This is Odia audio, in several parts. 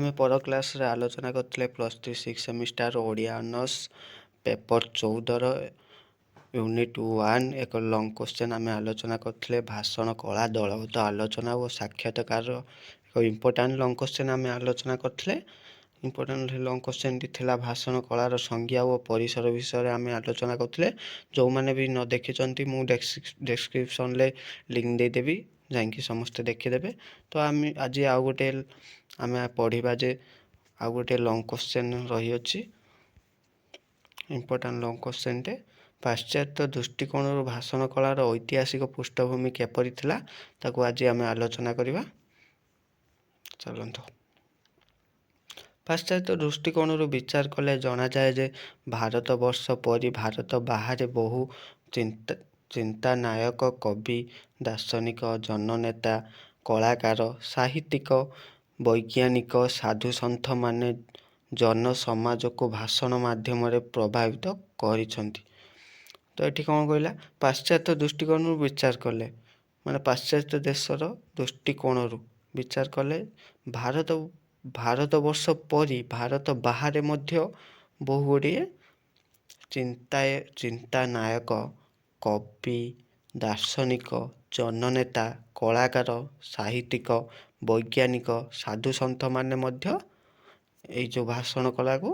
ଆମେ ପର କ୍ଲାସ୍ରେ ଆଲୋଚନା କରିଥିଲେ +3 6 ସେମିଷ୍ଟାର ଓଡ଼ିଆ ଅନର୍ସ ପେପର୍ 14ର ୟୁନିଟ୍ 1 ଏକ ଲଙ୍ଗ୍ କ୍ୱେଶ୍ଚନ୍ ଆମେ ଆଲୋଚନା କରିଥିଲେ। ଭାଷଣ କଳା, ଦଳଗତ ଆଲୋଚନା ଓ ସାକ୍ଷାତକାର ଏକ ଇମ୍ପୋର୍ଟାଣ୍ଟ ଲଙ୍ଗ୍ କ୍ୱେଶ୍ଚନ୍ ଆମେ ଆଲୋଚନା କରିଥିଲେ। ଇମ୍ପୋର୍ଟାଣ୍ଟ ଲଙ୍ଗ୍ କ୍ୱେଶ୍ଚନ୍ଟି ଥିଲା ଭାଷଣ କଳାର ସଂଜ୍ଞା ଓ ପରିସର ବିଷୟରେ ଆମେ ଆଲୋଚନା କରୁଥିଲେ। ଯେଉଁମାନେ ବି ନ ଦେଖିଛନ୍ତି, ମୁଁ ଡେସ୍କ୍ରିପସନ୍ରେ ଲିଙ୍କ୍ ଦେଇଦେବି, ଯାଇକି ସମସ୍ତେ ଦେଖିଦେବେ। ତ ଆମେ ଆଜି ଆଉ ଗୋଟେ ଆମେ ପଢ଼ିବା ଯେ ଆଉ ଗୋଟେ ଲଙ୍ଗ୍ କ୍ୱେଶ୍ଚନ୍ ରହିଅଛି, ଇମ୍ପୋର୍ଟାଣ୍ଟ ଲଙ୍ଗ୍ କ୍ୱେଶ୍ଚନ୍ଟେ। ପାଶ୍ଚାତ୍ୟ ଦୃଷ୍ଟିକୋଣରୁ ଭାଷଣ କଳାର ଐତିହାସିକ ପୃଷ୍ଠଭୂମି କିପରି ଥିଲା, ତାକୁ ଆଜି ଆମେ ଆଲୋଚନା କରିବା। ଚାଲନ୍ତୁ। ପାଶ୍ଚାତ୍ୟ ଦୃଷ୍ଟିକୋଣରୁ ବିଚାର କଲେ ଜଣାଯାଏ ଯେ ଭାରତବର୍ଷ ପରି ଭାରତ ବାହାରେ ବହୁ ଚିନ୍ତାନାୟକ, କବି, ଦାର୍ଶନିକ, ଜନନେତା, କଳାକାର, ସାହିତ୍ୟିକ, ବୈଜ୍ଞାନିକ, ସାଧୁସନ୍ଥମାନେ ଜନସମାଜକୁ ଭାଷଣ ମାଧ୍ୟମରେ ପ୍ରଭାବିତ କରିଛନ୍ତି। ତ ଏଠି କ'ଣ କହିଲା? ପାଶ୍ଚାତ୍ୟ ଦୃଷ୍ଟିକୋଣରୁ ବିଚାର କଲେ, ମାନେ ପାଶ୍ଚାତ୍ୟ ଦେଶର ଦୃଷ୍ଟିକୋଣରୁ ବିଚାର କଲେ, ଭାରତବର୍ଷ ପରି ଭାରତ ବାହାରେ ମଧ୍ୟ ବହୁ ଗୁଡ଼ିଏ ଚିନ୍ତାନାୟକ, କବି, ଦାର୍ଶନିକ, ଜନନେତା, କଳାକାର, ସାହିତ୍ୟିକ, ବୈଜ୍ଞାନିକ, ସାଧୁସନ୍ଥମାନେ ମଧ୍ୟ ଏଇ ଯେଉଁ ଭାଷଣ କଳାକୁ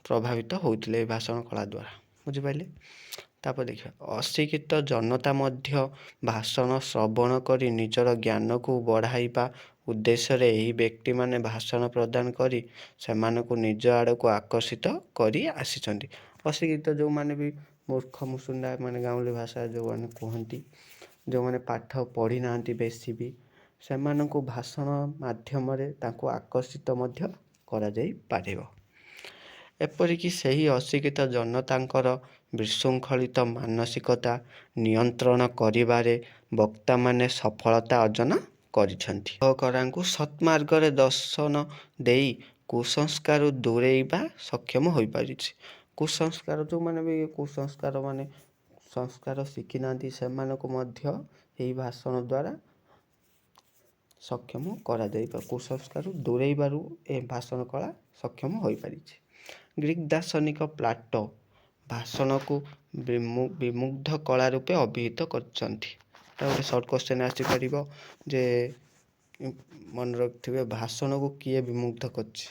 ପ୍ରଭାବିତ ହେଉଥିଲେ ଏଇ ଭାଷଣ କଳା ଦ୍ୱାରା। ବୁଝିପାରିଲେ? ତାପରେ ଦେଖିବା, ଅଶିକ୍ଷିତ ଜନତା ମଧ୍ୟ ଭାଷଣ ଶ୍ରବଣ କରି ନିଜର ଜ୍ଞାନକୁ ବଢ଼ାଇବା ଉଦ୍ଦେଶ୍ୟରେ ଏହି ବ୍ୟକ୍ତିମାନେ ଭାଷଣ ପ୍ରଦାନ କରି ସେମାନଙ୍କୁ ନିଜ ଆଡ଼କୁ ଆକର୍ଷିତ କରି ଆସିଛନ୍ତି। ଅଶିକ୍ଷିତ ଯେଉଁମାନେ ବି ମୂର୍ଖ ମୁସୁଣ୍ଡା, ମାନେ ଗାଉଁଲି ଭାଷା ଯେଉଁମାନେ କୁହନ୍ତି, ଯେଉଁମାନେ ପାଠ ପଢ଼ିନାହାନ୍ତି ବେଶୀ ବି, ସେମାନଙ୍କୁ ଭାଷଣ ମାଧ୍ୟମରେ ତାଙ୍କୁ ଆକର୍ଷିତ ମଧ୍ୟ କରାଯାଇପାରିବ। ଏପରିକି ସେହି ଅଶିକ୍ଷିତ ଜନତାଙ୍କର ବିଶୃଙ୍ଖଳିତ ମାନସିକତା ନିୟନ୍ତ୍ରଣ କରିବାରେ ବକ୍ତାମାନେ ସଫଳତା ଅର୍ଜନ କରିଛନ୍ତି। କରାଙ୍କୁ ସତ୍ମାର୍ଗରେ ଦର୍ଶନ ଦେଇ କୁସଂସ୍କାରରୁ ଦୂରେଇବା ସକ୍ଷମ ହୋଇପାରିଛି। କୁସଂସ୍କାର, ଯେଉଁମାନେ ବି କୁସଂସ୍କାର, ମାନେ ସଂସ୍କାର ଶିଖିନାହାନ୍ତି, ସେମାନଙ୍କୁ ମଧ୍ୟ ଏହି ଭାଷଣ ଦ୍ୱାରା ସକ୍ଷମ କରାଯାଇ, କୁସଂସ୍କାରରୁ ଦୂରେଇବାରୁ ଏ ଭାଷଣ କଳା ସକ୍ଷମ ହୋଇପାରିଛି। ଗ୍ରୀକ୍ ଦାର୍ଶନିକ ପ୍ଲାଟୋ ଭାଷଣକୁ ବିମୁଗ୍ଧ କଳା ରୂପେ ଅଭିହିତ କରିଛନ୍ତି। ଏଟା ଗୋଟେ ସର୍ଟ କ୍ୱେଶ୍ଚନ୍ ଆସିପାରିବ ଯେ ମନେ ରଖିଥିବେ, ଭାଷଣକୁ କିଏ ବିମୁଗ୍ଧ କରିଛି?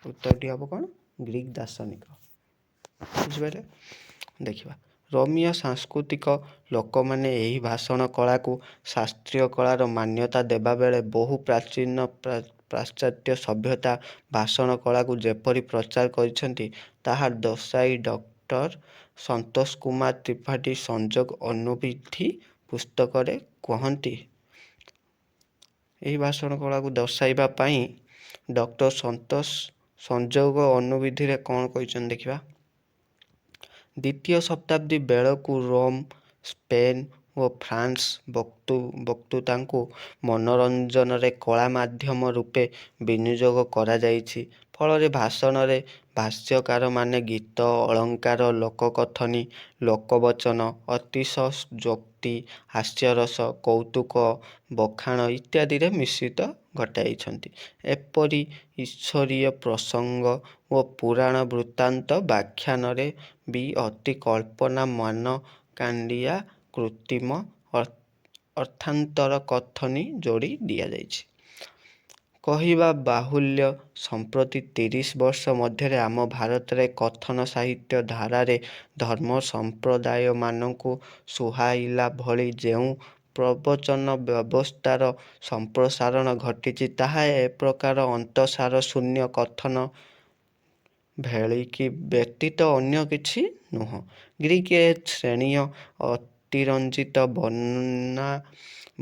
ଉତ୍ତରଟି ହେବ କ'ଣ? ଗ୍ରୀକ୍ ଦାର୍ଶନିକ। ବୁଝିପାରିଲେ? ଦେଖିବା, ରୋମୀୟ ସାଂସ୍କୃତିକ ଲୋକମାନେ ଏହି ଭାଷଣ କଳାକୁ ଶାସ୍ତ୍ରୀୟ କଳାର ମାନ୍ୟତା ଦେବାବେଳେ ବହୁ ପ୍ରାଚୀନ ପାଶ୍ଚାତ୍ୟ ସଭ୍ୟତା ଭାଷଣ କଳାକୁ ଯେପରି ପ୍ରଚାର କରିଛନ୍ତି, ତାହା ଦର୍ଶାଇ ଡକ୍ଟର ସନ୍ତୋଷ କୁମାର ତ୍ରିପାଠୀ ସଂଯୋଗ ଅନୁବିଧି ପୁସ୍ତକରେ କୁହନ୍ତି, ଏହି ଭାଷଣ କଳାକୁ ଦର୍ଶାଇବା ପାଇଁ ଡକ୍ଟର ସନ୍ତୋଷ ସଂଯୋଗ ଅନୁବିଧିରେ କ'ଣ କହିଛନ୍ତି ଦେଖିବା। ଦ୍ୱିତୀୟ ଶତାବ୍ଦୀ ବେଳକୁ ରୋମ୍, ସ୍ପେନ୍ ଓ ଫ୍ରାନ୍ସ ବକ୍ତୃତାକୁ ମନୋରଞ୍ଜନରେ କଳା ମାଧ୍ୟମ ରୂପେ ବିନିଯୋଗ କରାଯାଇଛି। ଫଳରେ ଭାଷଣରେ ଭାଷ୍ୟକାରମାନେ ଗୀତ, ଅଳଙ୍କାର, ଲୋକକଥନୀ, ଲୋକବଚନ, ଅତିଶଯୋକ୍ତି, ହାସ୍ୟରସ, କୌତୁକ, ବଖାଣ ଇତ୍ୟାଦିରେ ମିଶ୍ରିତ ଘଟାଇଛନ୍ତି। ଏପରି ଈଶ୍ୱରୀୟ ପ୍ରସଙ୍ଗ ଓ ପୁରାଣ ବୃତ୍ତାନ୍ତ ବ୍ୟାଖ୍ୟାନରେ ବି ଅତି କଳ୍ପନା, ମନକାଣ୍ଡିଆ କୃତ୍ରିମ ଅର୍ଥାନ୍ତର କଥନୀ ଯୋଡ଼ି ଦିଆଯାଇଛି। କହିବା ବାହୁଲ୍ୟ, ସମ୍ପ୍ରତି 30 ବର୍ଷ ମଧ୍ୟରେ ଆମ ଭାରତରେ କଥନ ସାହିତ୍ୟ ଧାରାରେ ଧର୍ମ ସମ୍ପ୍ରଦାୟମାନଙ୍କୁ ସୁହାଇଲା ଭଳି ଯେଉଁ ପ୍ରବଚନ ବ୍ୟବସ୍ଥାର ସମ୍ପ୍ରସାରଣ ଘଟିଛି, ତାହା ଏପ୍ରକାର ଅନ୍ତଃସାରଶୂନ୍ୟ କଥନ ଭେଳିକି ବ୍ୟତୀତ ଅନ୍ୟ କିଛି ନୁହଁ। ଗ୍ରୀକ୍ ଏ ଶ୍ରେଣୀୟ ଅତିରଞ୍ଜିତ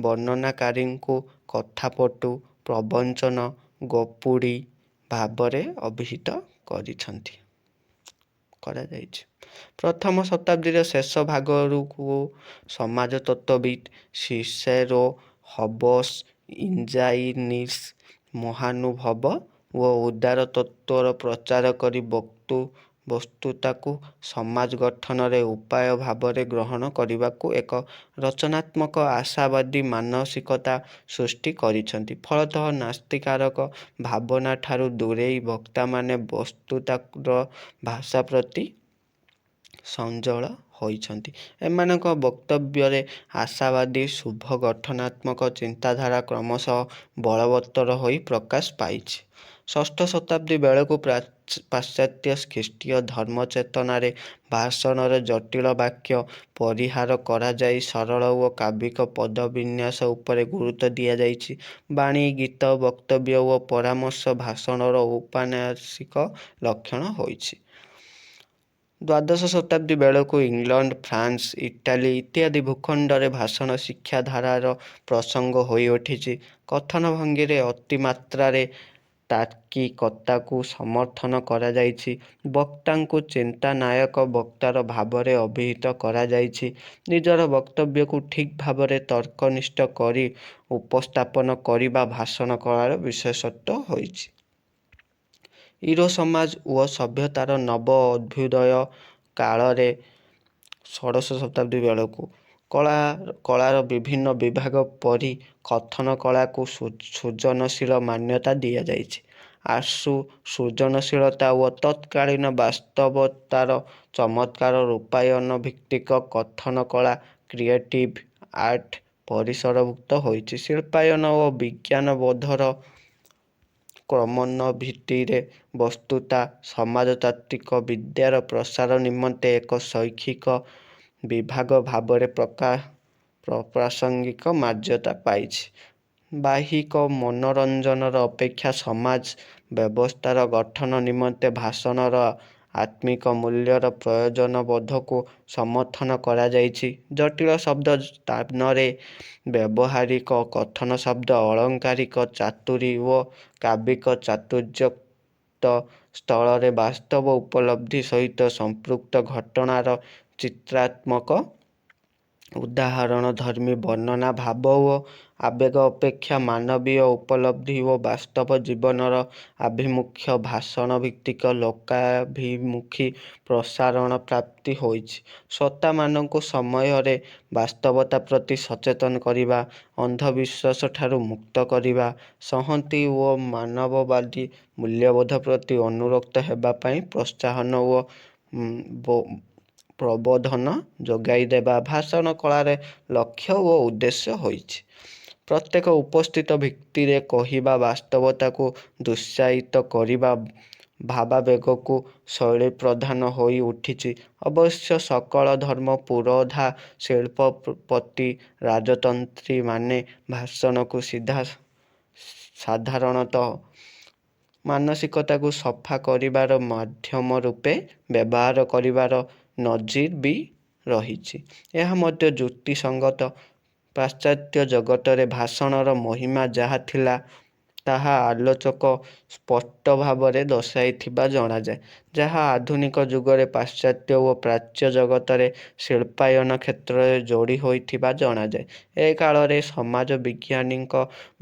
ବର୍ଣ୍ଣନାକାରୀଙ୍କୁ କଥାପଟୁ, ପ୍ରବଚନ ଗପୁଡ଼ି ଭାବରେ ଅଭିହିତ କରିଛନ୍ତି କରାଯାଇଛି। ପ୍ରଥମ ଶତାବ୍ଦୀର ଶେଷ ଭାଗକୁ ସମାଜତତ୍ତ୍ୱବିତ୍ ସିସେରୋ, ହବସ୍, ଇଞ୍ଜାଇନିସ୍ ମହାନୁଭବ ଓ ଉଦାର ତତ୍ତ୍ୱର ପ୍ରଚାର କରି ବକ୍ତୃତାକୁ ସମାଜ ଗଠନରେ ଉପାୟ ଭାବରେ ଗ୍ରହଣ କରିବାକୁ ଏକ ରଚନାତ୍ମକ ଆଶାବାଦୀ ମାନସିକତା ସୃଷ୍ଟି କରିଛନ୍ତି। ଫଳତଃ ନାସ୍ତିକାରକ ଭାବନାଠାରୁ ଦୂରେଇ ବକ୍ତାମାନେ ବକ୍ତୃତାର ଭାଷା ପ୍ରତି ସଜଳ ହୋଇଛନ୍ତି। ଏମାନଙ୍କ ବକ୍ତବ୍ୟରେ ଆଶାବାଦୀ ଶୁଭ ଗଠନାତ୍ମକ ଚିନ୍ତାଧାରା କ୍ରମଶଃ ବଳବତ୍ତର ହୋଇ ପ୍ରକାଶ ପାଇଛି। ଷଷ୍ଠ ଶତାବ୍ଦୀ ବେଳକୁ ପାଶ୍ଚାତ୍ୟ ଖ୍ରୀଷ୍ଟୀୟ ଧର୍ମଚେତନାରେ ଭାଷଣରେ ଜଟିଳ ବାକ୍ୟ ପରିହାର କରାଯାଇ ସରଳ ଓ କାବ୍ୟିକ ପଦବିନ୍ୟାସ ଉପରେ ଗୁରୁତ୍ୱ ଦିଆଯାଇଛି। ବାଣୀ, ଗୀତ, ବକ୍ତବ୍ୟ ଓ ପରାମର୍ଶ ଭାଷଣର ଔପନ୍ୟାସିକ ଲକ୍ଷଣ ହୋଇଛି। ଦ୍ୱାଦଶ ଶତାବ୍ଦୀ ବେଳକୁ ଇଂଲଣ୍ଡ, ଫ୍ରାନ୍ସ, ଇଟାଲୀ ଇତ୍ୟାଦି ଭୂଖଣ୍ଡରେ ଭାଷଣ ଶିକ୍ଷାଧାରାର ପ୍ରସଙ୍ଗ ହୋଇଉଠିଛି। କଥନ ଭଙ୍ଗୀରେ ଅତିମାତ୍ରାରେ ତାର୍କିକତାକୁ ସମର୍ଥନ କରାଯାଇଛି। ବକ୍ତାଙ୍କୁ ଚିନ୍ତାନାୟକ ବକ୍ତାର ଭାବରେ ଅଭିହିତ କରାଯାଇଛି। ନିଜର ବକ୍ତବ୍ୟକୁ ଠିକ୍ ଭାବରେ ତର୍କନିଷ୍ଠ କରି ଉପସ୍ଥାପନ କରିବା ଭାଷଣ କଳାର ବିଶେଷତ୍ୱ ହୋଇଛି। ୟୁରୋପ ସମାଜ ଓ ସଭ୍ୟତାର ନବ ଅଭ୍ୟୁଦୟ କାଳରେ, ଷୋଡ଼ଶ ଶତାବ୍ଦୀ ବେଳକୁ, କଳାର ବିଭିନ୍ନ ବିଭାଗ ପରି କଥନ କଳାକୁ ସୃଜନଶୀଳ ମାନ୍ୟତା ଦିଆଯାଇଛି। ଆଶୁ ସୃଜନଶୀଳତା ଓ ତତ୍କାଳୀନ ବାସ୍ତବତାର ଚମତ୍କାର ରୂପାୟନ ଭିତ୍ତିକ କଥନ କଳା କ୍ରିଏଟିଭ୍ ଆର୍ଟ ପରିସରଭୁକ୍ତ ହୋଇଛି। ଶିଳ୍ପାୟନ ଓ ବିଜ୍ଞାନବୋଧର କ୍ରମୋନ୍ନତିରେ ବକ୍ତୃତା ସମାଜତାତ୍ତ୍ୱିକ ବିଦ୍ୟାର ପ୍ରସାର ନିମନ୍ତେ ଏକ ଶୈକ୍ଷିକ ବିଭାଗ ଭାବରେ ପ୍ରାସଙ୍ଗିକ ମର୍ଯ୍ୟାଦା ପାଇଛି। ବାହ୍ୟିକ ମନୋରଞ୍ଜନର ଅପେକ୍ଷା ସମାଜ ବ୍ୟବସ୍ଥାର ଗଠନ ନିମନ୍ତେ ଭାଷଣର ଆତ୍ମିକ ମୂଲ୍ୟର ପ୍ରୟୋଜନବୋଧକୁ ସମର୍ଥନ କରାଯାଇଛି। ଜଟିଳ ଶବ୍ଦ ସ୍ଥାନରେ ବ୍ୟବହାରିକ କଥନ ଶବ୍ଦ, ଆଳଙ୍କାରିକ ଚାତୁରୀ ଓ କାବ୍ୟିକ ଚାତୁର୍ଯ୍ୟଯୁକ୍ତ ସ୍ଥଳରେ ବାସ୍ତବ ଉପଲବ୍ଧି ସହିତ ସଂପୃକ୍ତ ଘଟଣାର ଚିତ୍ରାତ୍ମକ ଉଦାହରଣଧର୍ମୀ ବର୍ଣ୍ଣନା, ଭାବ ଓ ଆବେଗ ଅପେକ୍ଷା ମାନବୀୟ ଉପଲବ୍ଧି ଓ ବାସ୍ତବ ଜୀବନର ଆଭିମୁଖ୍ୟ ଭାଷଣଭିତ୍ତିକ ଲୋକାଭିମୁଖୀ ପ୍ରସାରଣ ପ୍ରାପ୍ତି ହୋଇଛି। ଶ୍ରୋତାମାନଙ୍କୁ ସମୟରେ ବାସ୍ତବତା ପ୍ରତି ସଚେତନ କରିବା, ଅନ୍ଧବିଶ୍ୱାସଠାରୁ ମୁକ୍ତ କରିବା, ସଂହତି ଓ ମାନବବାଦୀ ମୂଲ୍ୟବୋଧ ପ୍ରତି ଅନୁରକ୍ତ ହେବା ପାଇଁ ପ୍ରୋତ୍ସାହନ ଓ ପ୍ରବୋଧନ ଯୋଗାଇଦେବା ଭାଷଣ କଳାର ଲକ୍ଷ୍ୟ ଓ ଉଦ୍ଦେଶ୍ୟ ହୋଇଛି। ପ୍ରତ୍ୟକ୍ଷ ଉପସ୍ଥିତି ଭିତ୍ତିରେ କହିବା, ବାସ୍ତବତାକୁ ଦୃଶ୍ୟାୟିତ କରିବା ଭାବାବେଗକୁ ଶୈଳୀପ୍ରଧାନ ହୋଇ ଉଠିଛି। ଅବଶ୍ୟ ସକଳ ଧର୍ମ ପୁରୋଧା, ଶିଳ୍ପପତି, ରାଜତନ୍ତ୍ରୀମାନେ ଭାଷଣକୁ ସାଧାରଣ ମାନସିକତାକୁ ସଫା କରିବାର ମାଧ୍ୟମ ରୂପେ ବ୍ୟବହାର କରିବାର ନଜିର ବି ରହିଛି। ଏହା ମଧ୍ୟ ଯୁକ୍ତିସଙ୍ଗତ। ପାଶ୍ଚାତ୍ୟ ଜଗତରେ ଭାଷଣର ମହିମା ଯାହା ଥିଲା, ତାହା ଆଲୋଚକ ସ୍ପଷ୍ଟ ଭାବରେ ଦର୍ଶାଇଥିବା ଜଣାଯାଏ, ଯାହା ଆଧୁନିକ ଯୁଗରେ ପାଶ୍ଚାତ୍ୟ ଓ ପ୍ରାଚ୍ୟ ଜଗତରେ ଶିଳ୍ପାୟନ କ୍ଷେତ୍ରରେ ଯୋଡ଼ି ହୋଇଥିବା ଜଣାଯାଏ। ଏ କାଳରେ ସମାଜବିଜ୍ଞାନୀଙ୍କ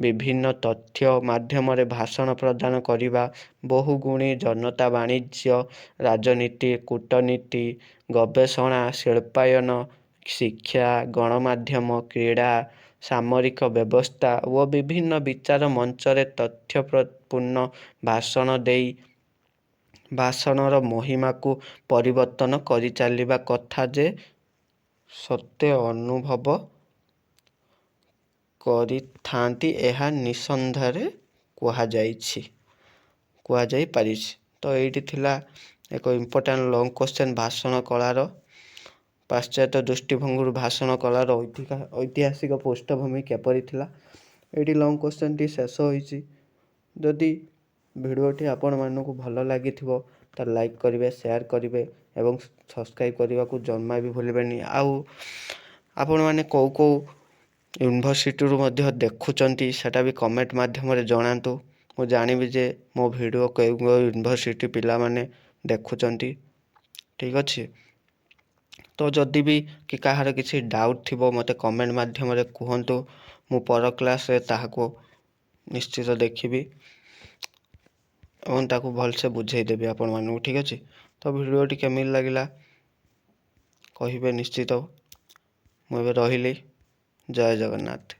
ବିଭିନ୍ନ ତଥ୍ୟ ମାଧ୍ୟମରେ ଭାଷଣ ପ୍ରଦାନ କରିବା, ବହୁଗୁଣୀ ଜନତା ବାଣିଜ୍ୟ, ରାଜନୀତି, କୂଟନୀତି, ଗବେଷଣା, ଶିଳ୍ପାୟନ, ଶିକ୍ଷା, ଗଣମାଧ୍ୟମ, କ୍ରୀଡ଼ା, ସାମରିକ ବ୍ୟବସ୍ଥା ଓ ବିଭିନ୍ନ ବିଚାର ମଞ୍ଚରେ ତଥ୍ୟପୂର୍ଣ୍ଣ ଭାଷଣ ଦେଇ ଭାଷଣର ମହିମାକୁ ପରିବର୍ତ୍ତନ କରିଚାଲିବା କଥା ଯେ ସ୍ୱତଃ ଅନୁଭବ କରିଥାନ୍ତି, ଏହା ନିଃସନ୍ଦେହରେ କୁହାଯାଇପାରିଛି। ତ ଏଇଠି ଥିଲା ଏକ ଇମ୍ପୋର୍ଟାଣ୍ଟ ଲଙ୍ଗ କ୍ୱେଶ୍ଚନ୍, ଭାଷଣ କଳାର ପାଶ୍ଚାତ୍ୟ ଦୃଷ୍ଟିଭଙ୍ଗୀରୁ ଭାଷଣ କଳାର ଐତିହାସିକ ପୃଷ୍ଠଭୂମି କିପରି ଥିଲା। ଏଇଠି ଲଙ୍ଗ କ୍ୱେଶ୍ଚନ୍ଟି ଶେଷ ହୋଇଛି। ଯଦି ଭିଡ଼ିଓଟି ଆପଣମାନଙ୍କୁ ଭଲ ଲାଗିଥିବ, ତାହେଲେ ଲାଇକ୍ କରିବେ, ସେୟାର କରିବେ ଏବଂ ସବସ୍କ୍ରାଇବ୍ କରିବାକୁ ଜମା ବି ଭୁଲିବେନି। ଆଉ ଆପଣମାନେ କେଉଁ କେଉଁ ୟୁନିଭର୍ସିଟିରୁ ମଧ୍ୟ ଦେଖୁଛନ୍ତି, ସେଇଟା ବି କମେଣ୍ଟ ମାଧ୍ୟମରେ ଜଣାନ୍ତୁ। ମୁଁ ଜାଣିବି ଯେ ମୋ ଭିଡ଼ିଓ କେଉଁ କେଉଁ ୟୁନିଭର୍ସିଟି ପିଲାମାନେ ଦେଖୁଛନ୍ତି। ଠିକ୍ ଅଛି ତ, ଯଦି ବି କି କାହାର କିଛି ଡାଉଟ୍ ଥିବ, ମୋତେ କମେଣ୍ଟ ମାଧ୍ୟମରେ କୁହନ୍ତୁ। ମୁଁ ପର କ୍ଲାସ୍ରେ ତାହାକୁ ନିଶ୍ଚିତ ଦେଖିବି ଏବଂ ତାକୁ ଭଲସେ ବୁଝେଇଦେବି ଆପଣମାନଙ୍କୁ। ଠିକ୍ ଅଛି। ତ ଭିଡ଼ିଓଟି କେମିତି ଲାଗିଲା କହିବେ ନିଶ୍ଚିତ। ମୁଁ ଏବେ ରହିଲି। ଜୟ ଜଗନ୍ନାଥ।